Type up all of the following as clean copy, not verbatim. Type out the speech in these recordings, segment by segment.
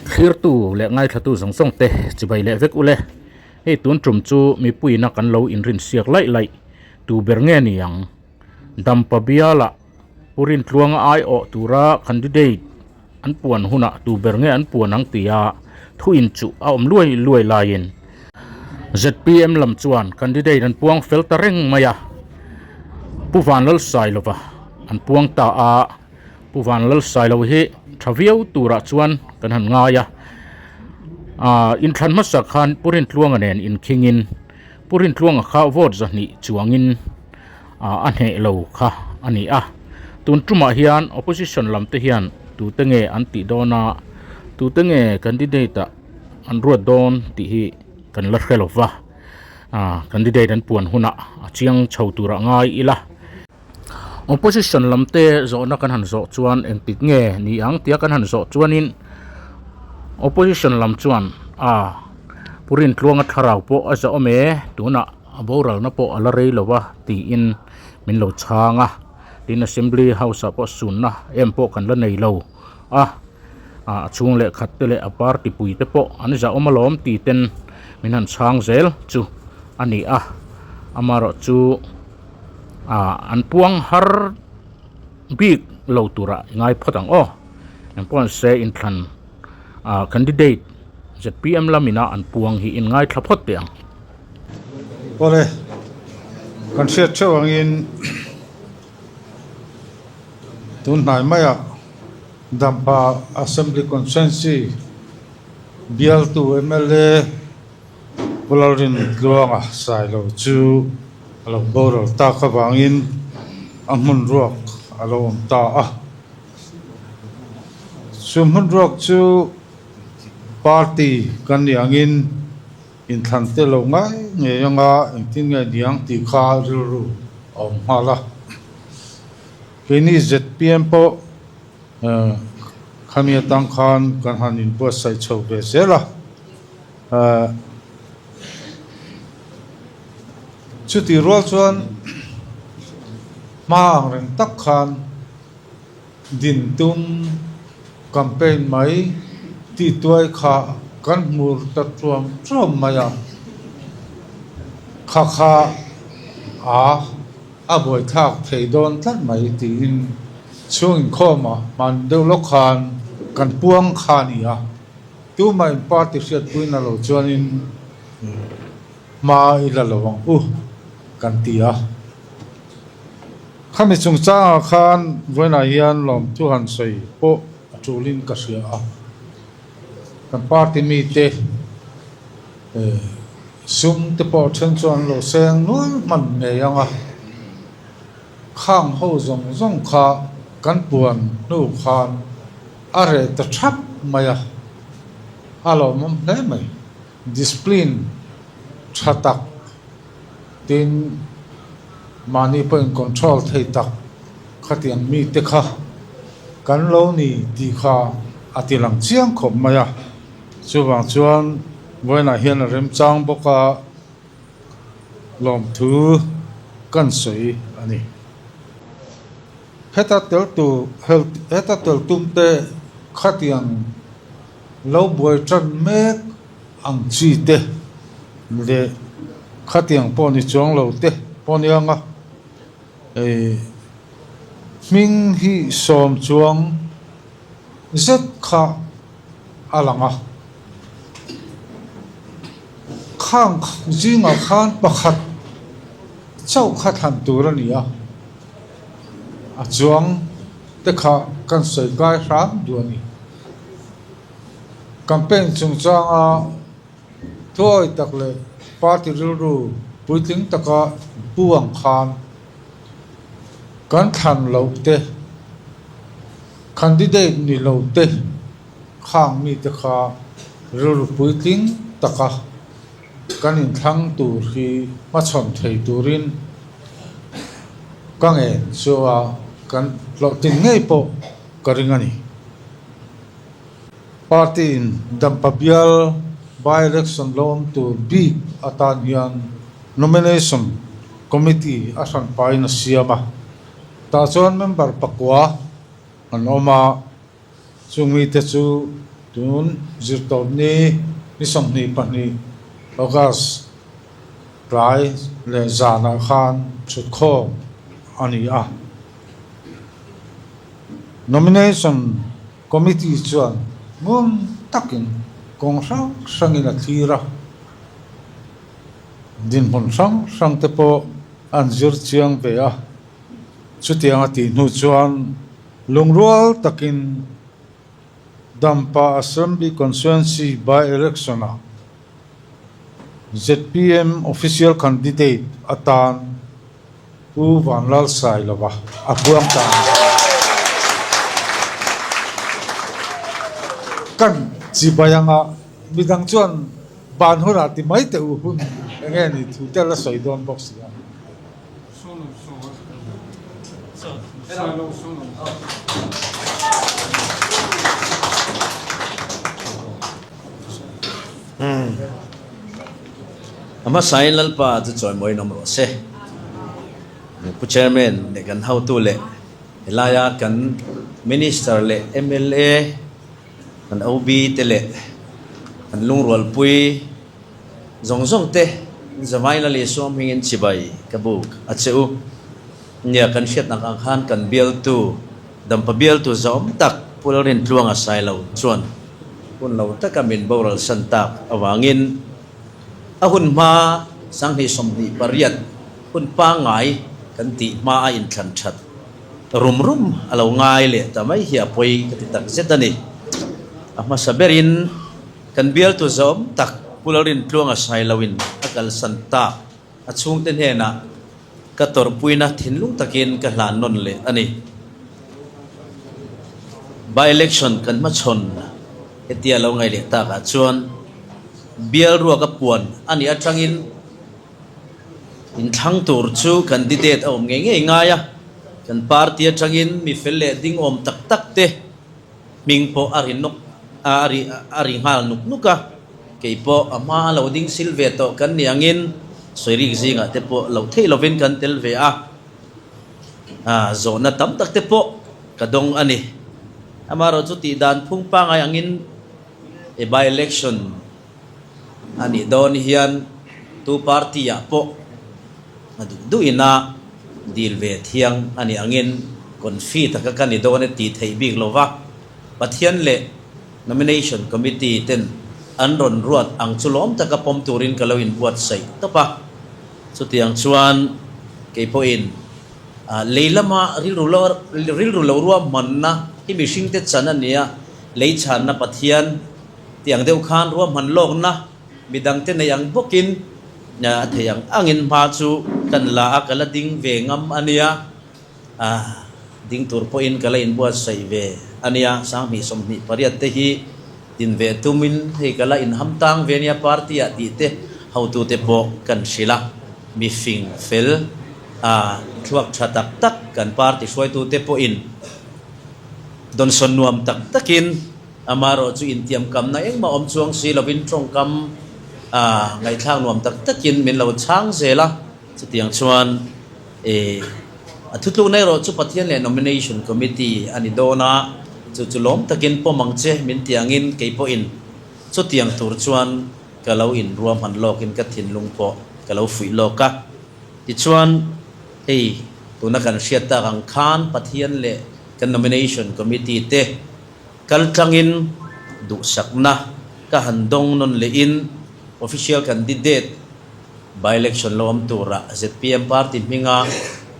Thlirtu leh ngaithlatu zawng zawng te chibai leh vek ule. Hei tun tum chu mipuiina kan lo inrin siak laih laih tu ber nge ni ang? Dampa bialah Pu Rintluanga aiawh tura candidate an puan hunah tu ber nge an puan ang tia thu inchuh a awm luai luai laiin zpm lam chuan candidate an puang fel ta reng mai a, Pu Vanlalsailova an puang ta a, Pu Vanlalsailo hi tha viau turah chuan kan han ngai a, aaa inthlan hmasa khan Pu Rintluanga nen inkhingin Pu Rintluanga kha vote 200 chuangin a hneh lo kha a ni a. Tun tumah hian opposition lam te hian tute nge an tih dawn a, tute nge candidate ah an ruat dawn tih hi kan la hre lo va. Candidate an puan hunah a chiang chho turah ngai ila. Opposition lam te zawhna kan han zawh chuan engtik nge ni ang tia kan han zawh chuanin opposition lam chuan a Pu Rintluanga thlarau pawh a zawh awm e tunah a boralna pawh a la rei lo a tiin min lo chhang a, tin Assembly House ah pawh sunna em pawh kan la nei lo a, a chhung leh khat te leh a party pui te pawh an zah awm alawm ti ten min han chhang zel chu a ni a, amaherawh chu an puang har bik lo turah i ngai phawt ang aw, engpawh se inthlan candidate zpm lamina an puang hi in ngaithla phawt teh ang. Awle, kan hriat theuh angin tun hnai maiah Dampa Assembly Constituency bialtu mla Pu Lalrintluanga Sailo chu a lo boral tak avangin a hmun ruak a lo awm ta a. Chu hmun ruak chu party kan nih angin inthlan te lo ngai ngei anga engtin nge niang tih kha rilru a awm nghal a. Keini zpm pawh khami atang khan kan han inbuatsaih chho ve zel a. Chutih rual chuan hma ang reng tak khan din tum campaign mai tih tuai kha kan hmur ta tuam tuam mai a, kha kha a a buaithlak thei dawn tlat mai tiin chhung inkhawmah hman deuh lawk khan kan puang kha a ni a. Tuma in party hriatpuina lo chuanin hma i la lo ang u kan ti a. Khami chungchangah khan vawiinah hian lawmthu han sawi pawh a tulin ka hria a. Kan party mite sum te pawh then chuan an lo seng nual hman ngei ang a. Khang ho zawng zawng kha kan puan hnu khan a reh ta thap mai a, a lawmawm hle mai. Discipline tha tak tin mahni pawhin control thei tak khatiang mite kha kan lo ni tih kha a ti lang chiang khawp mai a. Chuvang chuan vawiinah hian a remchang bawk a. Lawmthu kan sawi a ni. Heta tel tu heta tel tum te khatiang lo buai tan mek ang chi te leh khatiang pawh ni chuang lo te pawh ni ang a, ei hming hi sawm chuang zet kha a lang a. Khang zingah khan pakhat chauh kha thlan tur a ni a, a chuang te kha kan sawi kai hram duh a ni. Campaign chungchanga thuawi tak leh party rilru puitling taka pu ang khan kan thlan loh te, candidate ni lo te, Khang mite kha rilru puitling taka kan inthlang tur hi hmachhawn thei turin ka ngen chu a kan hlawhtlin ngei pawh ka ring a ni. Party in Dampa bial by-election lo awm tur bik atan hian nomination committee a hranpain a siam a, tah chuan member pakua an awm a. Chung mite chu Tun Zirtawpni ni 22 August tlai leh zanah khan thutkhawm a ni a. Nomination Committee chuan ngun takin kawng hrang hrangin a thlir a, dinhmun hrang hrang te pawh an zir chiang ve a. Chutiang a tih hnu chuan lungrual takin Dampa Assembly Constituency by-election ah zpm official candidate atan Pu Vanlalsailova a puang ta a ni. Kan chibai anga midang chuan ban hunah ti mai teh u hun enge ni thu te la sawi dawn bawk si a. A hmasain Lalpa chu chawimawi nawm rawh se. Pu Chairman leh kan hotu leh helaia kan Minister leh mla kan OB te leh kan lungrualpui Zawng zawng te Zavain Lal Isua hmingin chibai ka buk a che u. Nia kan hriatnak ang khan kan bialtu Dampa bialtu zawm tak Pu Lalrintluanga Sailo chuan hun lo taka min boral san tak avangin a hun hma 2028 hun pangngai kan tih hma a inthlan that rum rum a lo ngai leh ta mai hi a pawi ka ti tak zet a ni. A hmasa berin. Kan bialtu zawm tak Pu Lalrintluanga Sailoin a kalsan tak a chhungte hnenah ka tawrhpuina thinlung takin ka hlan nawn leh a ni. By-election kan hmachhawn hetia lo ngaih leh takah chuan bial ruaka puan a nih atangin inthlang tur chu candidate a awm ngei ngei ngai a, kan party atangin mi fel leh ding awm tak tak te Hming pawh a ri nawk a ri a ri nghal nuk nuk a, kei pawh a hma lo ding sil ve tawh kan ni angin sawirik zingah te pawh loh theih lovin kan tel ve a, ah zawhna tam tak te pawh ka dawng a ni. Amaherawhchu tih dan phung pangngai angin e by election a nih dawn hian tu party ah pawh a duh duh ina dil ve thiang a nih angin confi taka ka ni dawn e tih theih bik lo va, Pathian leh Nomination Committee ten an rawn ruat ang chu lawm taka pawm turin ka lo inbuatsaih tawp a. Chutiang chuan kei pawhin lei lama rilru lo rilru lo ruahmanna hi mihringte chan a ni a, lei chhanna Pathian tiang deuh khan ruahman lawkna Midangte nei ang bawkin a thei ang angin hma chu kan la a, ka la ding ve ngam a nia. Ding tur pawhin ka la inbuatsaih ve a nia. 2028 te hi din ve tumin hei ka la inham tang ve a nia party ah tih te hotute pawh kan hrilh a. Mi fing fel thluak tha tak tak kan party hruaitute pawhin dawnsawn nuam tak takin Amaherawh chu intiamkamna engmah awm chuang si lovin tawngkam ngaihthlak nuam tak takin min lo chhang zel a, chutiang chuan a thutlukna erawh chu Pathian leh Nomination Committee a ni dawn a, chu chu lawm takin pawm ang che min ti angin kei pawhin chutiang tur chuan ka lo inruahman lawkin ka thinlung pawh ka lo fuih lawk a. Tichuan hei tuna kan hriat tak ang khan Pathian leh kan Nomination Committee te Kal tlangin duhsakna ka han dawng nawn lehin official candidate by-election lo awm tura zpm party hminga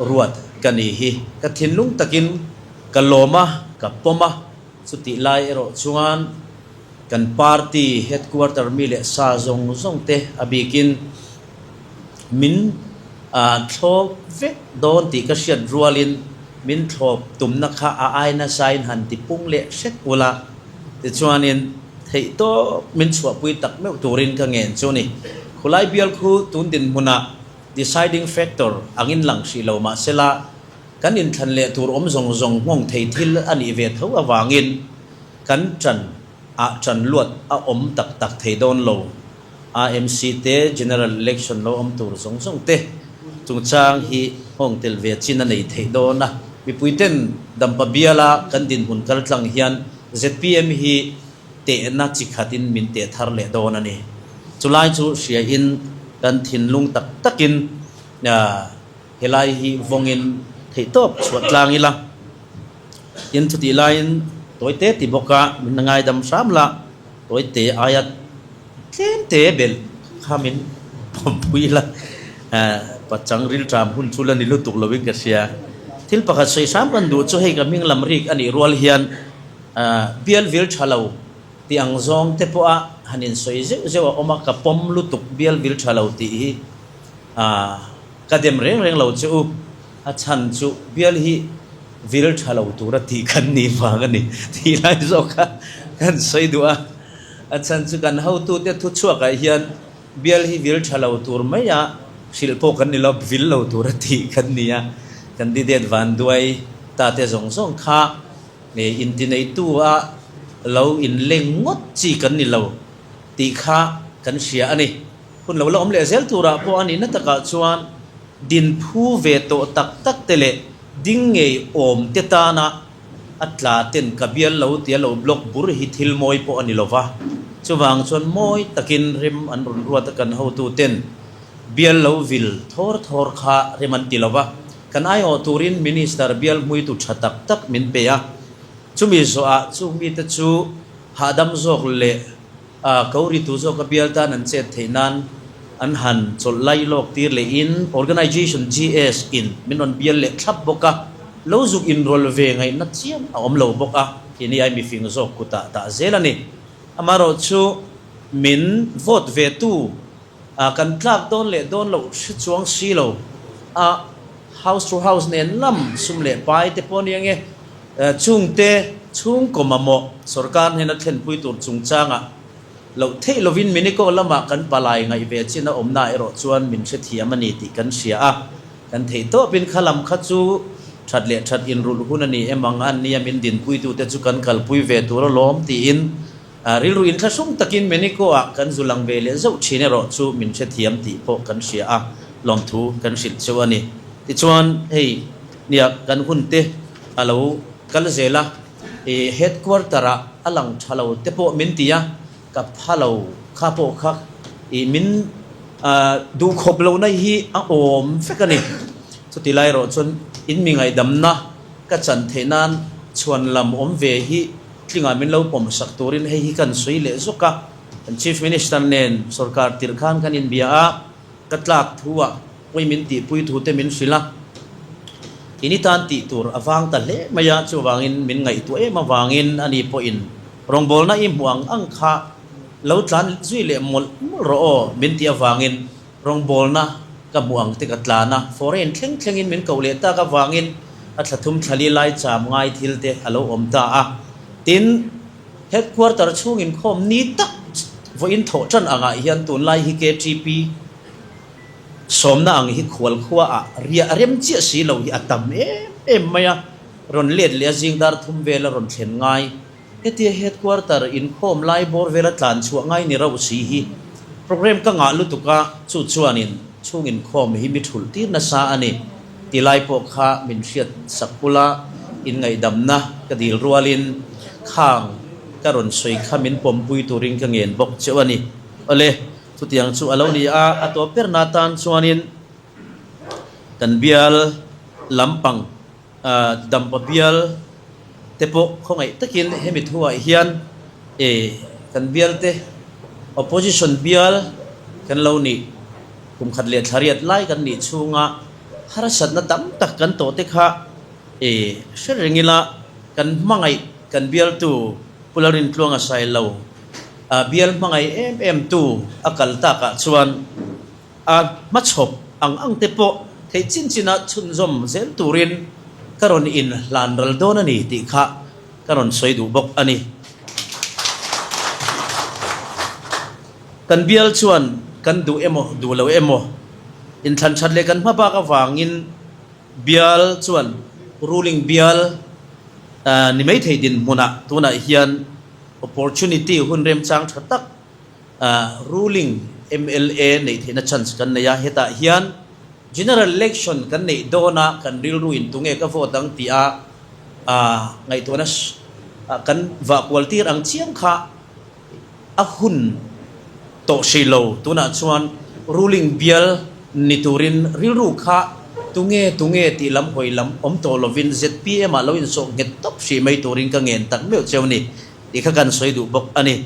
ruat ka ni hi ka thinlung takin ka lawm a, ka pawm a, chutih lai erawh chuan kan party headquarter mi leh sa zawng zawng te a bikin min thlawp vek dawn tih ka hriat rualin min thlawp tumna kha a ai nasain han ti pung leh hret ula, tichuanin theihtawp min chhuahpui tak meuh turin ka ngen chu ni. Khulai bial khu tun dinhmunah deciding factor angin lang hrih lo mahsela kan inthlan leh tur awm zawng zawng nghawng thei thil a nih ve tho avangin kan ṭan ah ṭan luat a awm tak tak thei dawn lo. AMC te General Election lo awm tur zawng zawng te chungchang hi nghawng tel ve chin a nei theih dawn a. Mipui ten Dampa biala kan dinhmun kal tlang hian zpm hi Tehna chi khatin min teh thar leh dawn a ni. Chulai chu hriain kan thinlung tak takin helai hi vawngin theihtawp chhuah tlang ila. Tin, chutih laiin tawite ti bawka min ngaidam hram la, tawite aia tlemte belh kha min pawmpui la, pachang rilṭam hun chu la ni lutuk lovin ka hria. Thil pakhat sawi hram kan duh chu hei ka hming lam rik a nih rual hian Bial vil tha lo tih ang zawng te pawha han insawi zeuh zeuh a awm a, ka pawm lutuk bial vil tha lo tih hi ka dem reng reng lo che u, a chhan chu bial hi vil tha lo tura tih kan nih vang a ni tih lai zawk kha kan sawi duh a, a chhan chu kan hotute thuchhuakah hian bial hi vil tha lo tur maia hrilh pawh kan ni lo, vil lo tura tih kan ni a, candidate vanduai ta te zawng zawng kha. Nge intineitu a lo inleng ngawt chi kan ni lo tih kha kan hria a ni. Hun lo la awm leh zel turah pawh a nihna takah chuan din phu ve tawh tak tak te leh ding ngei awm te tana a tla ten ka bial lo tia lo block bur hi thil mawi pawh a ni lo va. Chuvang chuan mawi takin rem an rawn ruat a kan hotu ten bial lo vil thawr thawr kha rem an ti lo va. Kan aiawh turin Minister bial hmuitu tha tak tak min pe a, chumi zawhah chung mite chu hahdam zawk leh ko ritu zawka bial tan an chet theih nan an han chawlh lai lawk tir lehin Organization GS in min rawn bial leh thlap bawk a, lo zuk inrawlh ve ngaihna chiam a awm lo bawk a, keini ai mifing zawk kutah dah zel a ni. Amaherawhchu chu min vote ve tu A kan tlak dawn leh dawn loh hre chuang si lo a, house to house nen lam sum leh pai te pawh nia nge, chungte chhungkaw mamawh sorkar hnena thlenpui tur chungchangah loh theih lovin Miniko lamah kan palai ngaih ve chin a awmna erawh chuan min hrethiam a ni tih kan hria a, kan theih tawpin kha lam kha chu that leh that inrulh hun a ni em ang a nia min dinpuitute chu kan kalpui ve tur alawm tiin Rilru inthlahrung takin Meniko-ah kan zu lang ve leh zauh thin erawh chu min hrethiam tih pawh kan hria a, lawmthu kan hrilh cheu a ni. Tichuan, hei nia kan hun te a lo kal zel a, i headquarter-ah a lang tha lo te pawh min ti a, ka pha lo kha pawh kha i min duhkhawp lohna hi a awm vek a ni. Chuti lai erawh chuan in mi ngaihdamna ka chan theih nan chhuan lam awm ve hi Tlingah min lo pawm sak turin hei hi kan sawi leh zawk a, kan Chief Minister nen sorkar tirh khan kan inbia a, ka tlak thu ah pawi min tihpui thu te min hrilh a, ini tan tih tur a vang ta hle mai a, chuvangin min ngaihtuah em avangin ani pawhin rawngbawlna i hmuh ang ang kha lo tlan zui leh mawlh mawlh rawh aw min tih avangin rawngbawlna ka hmuh ang te ka tlan a, foreign thleng thlengin min koh leh tak avangin a thla thum thlali lai cham ngai thil te a lo awm ta a. Tin, headquarter chhung inkhawm ni tak vawiin thawh tan angah hian tunlai hi KTP sawmna ang hi khual khua ah riah rem chiah si lo hi a tam em em mai a, rawn let leh a zing dar thum vel a rawn thlen ngai. Hetia headquarter inkhawm lai bawr vela tlan chhuah ngai ni rauh si hi program ka ngah lutuk a, chu chuanin chhung inkhawm hi mi thulh tir nasa a ni ti lai pawh kha min hriat sak pula inngaihdamna ka dil rualin khang ka rawn sawi kha min pawmpui turin ka ngen bawk cheu a ni. Awle, chutiang chu a lo ni a, a tawp berna tan chuanin kan bial lampang Dampa bial te pawh khawngaih takin hemi thuah hian kan bial te opposition bial kan lo nih kum khat leh thla riat lai kan nih chhunga harsatna tam tak kan tawh te kha hre reng ila kan hmangaih kan bialtu Pu Lalrintluanga Sailo bial hmangaih em em tu a kal takah chuan A hmachhawp ang ang te pawh theih chin chin a chhunzawm zel turin ka rawn in hlan ral dawn a ni tih kha ka rawn sawi duh bawk a ni. Kan bial chuan kan duh emaw duh lo emaw inthlan that leh kan hma bak avangin bial chuan ruling bial ni mai thei dinhmunah tunah hian opportunity hun remchang tha tak Ruling mla neih theihna chance kan nei a, hetah hian General Election kan neih dawna kan rilru in tunge ka vote ang tih a ngaihtuahna kan vah kual tir ang chiam kha. a hun tawh hrih lo. Tunah chuan ruling bial ni turin rilru kha tunge tunge tih lam hawi lam awm tawh lovin zpm ah lo insawh nghet tawp hrih mai turin ka ngen tak meuh cheu ni tih kha kan sawi duh bawk a ni.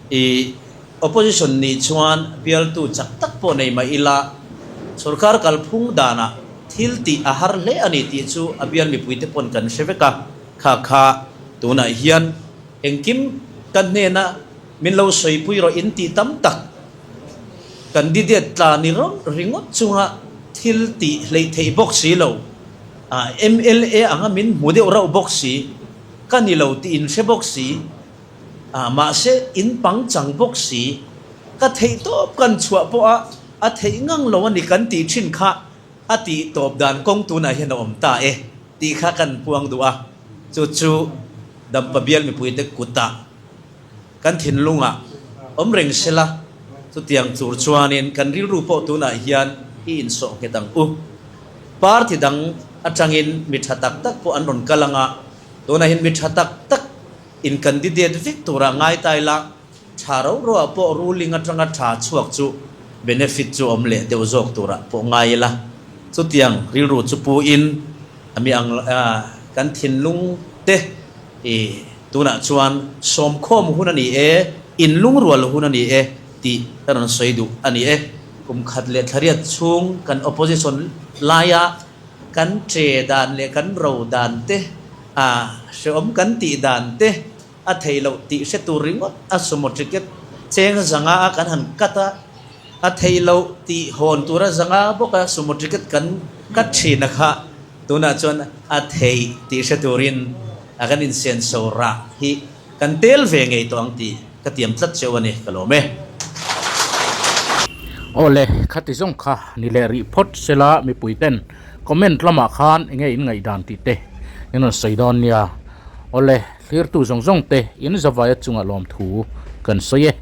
I opposition nih chuan bialtu chak tak pawh nei mah ila sorkar kalphung danah thil tih a har hle a ni tih chu a bial mipuite pawn kan hre vek a, kha kha tunah hian engkim ka hnena min lo sawipui rawh in tih tam tak candidate tla ni ringawt chunga thil tih hleih theih bawk si lo, mla anga min hmu deuh rauh bawk si, ka ni lo tih in hre bawk si. A, mahse in pangchang bawk si, ka theih tawp kan chhuah pawh a, a theih ngang lo a ni kan tih thin kha a tih tawp dan kawng tunah hian a awm ta e tih kha kan puang duh a, chu chu Dampa bial mipuite kutah kan thinlungah awm reng sela, chutiang tur chuanin kan rilru pawh tunah hian i insawh nghet ang u. Party dang atangin mi tha tak tak pawh an rawn kal anga, tunah hian mi tha tak tak In candidate vek tura ngai ta ila, tha ro ro ah pawh ruling atanga tha chhuak chu benefit chu awm leh deuh zawk turah pawh ngai ila. Chutiang rilru chu pu in a mi ang kan thinlung te i tunah chuan sawmkhawm hun a ni e, inlungrual hun a ni e tih ka rawn sawi duh a ni e. Kum khat leh thlariat chhung kan opposition laia kan che dan leh kan ro dan te A hreawm kan tih dan te a theih loh tih hre tur ringawt a sumo ticket cheng zanga a kan han cut a, a theih loh tih hawn tura zanga bawk a sumo ticket kan cut thin a kha tunah chuan a theih tih hre turin a kan insenso rah hi kan tel ve ngei tawh ang tih ka tiam tlat cheu a ni ka lawm e. Awle, khati zawng kha ni leh rih phawt sela mipui ten Comment lamah khan enge in ngaihdan tih te in rawn sawi dawn nia. Awle, thlirtu zawng zawng te in zavaia chungah lawmthu kan sawi e.